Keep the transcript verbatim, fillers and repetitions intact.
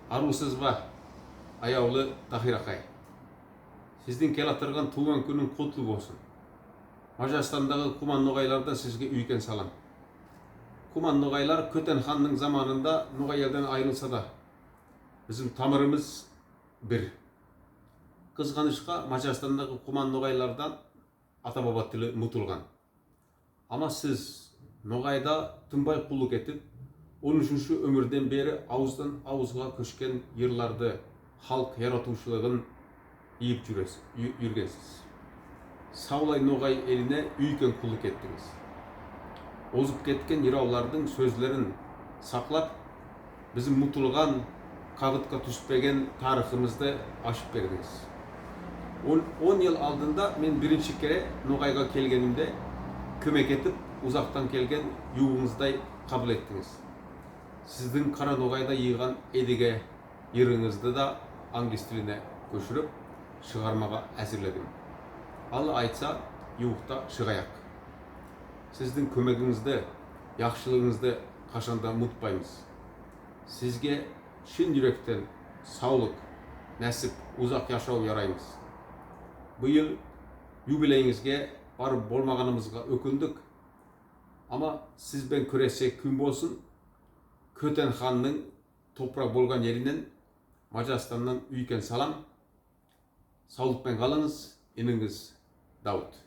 Арувсызба, аявлы Тахир акай? Сиздинъ келатырган тувган куьнинъ кутлы болсын. Мажарстандагы куман ногайлардан сизге уьйкен салам. Куман ногайлар Коьтен ханнынъ заманында ногай элден айырылса да, бизим тамырымыз бир. Кызганышка, Мажарстандагы куман ногайлардан ата-баба тили мутылган. Ама сиз ногайда тынбай куллык этип, он уьшинши оьмирден бери авыздан авызга коьшкен йырларды, халк яратувшылыгын ийип юргенсиз. Савлай ногай элине уьйкен куллык эттинъиз. Озып кеткен йыравлардынъ соьзлерин саклап, бизим мутылган, кагытка туьспеген тарыхымызды ашып бердинъиз. Он йыл алдында мен биринши кере ногайга келгенимде, коьмек этип, узактан келген ювыгынъыздай кабыл эттинъиз. Сиздинъ Кара ногайда йыйган Эдиге йырынъызды да англис тилине коьширип, шыгармага аьзирледим. Алла айтса, ювыкта шыгаяк. Сиздинъ коьмегинъизди, яхшылыгынъызды кашан да мутпаймыз. Сизге шын юректен савлык, наьсип, узак яшав яраймыз. Быйыл юбилейинъизге барып болмаганымызга оькиндик. Ама сиз бен куьресек куьн болсын. Коьтен ханнынъ топырак болган ериннен, Мажарстаннан уьйкен салам. Савлык пен калынъыз, ининъиз Давыт.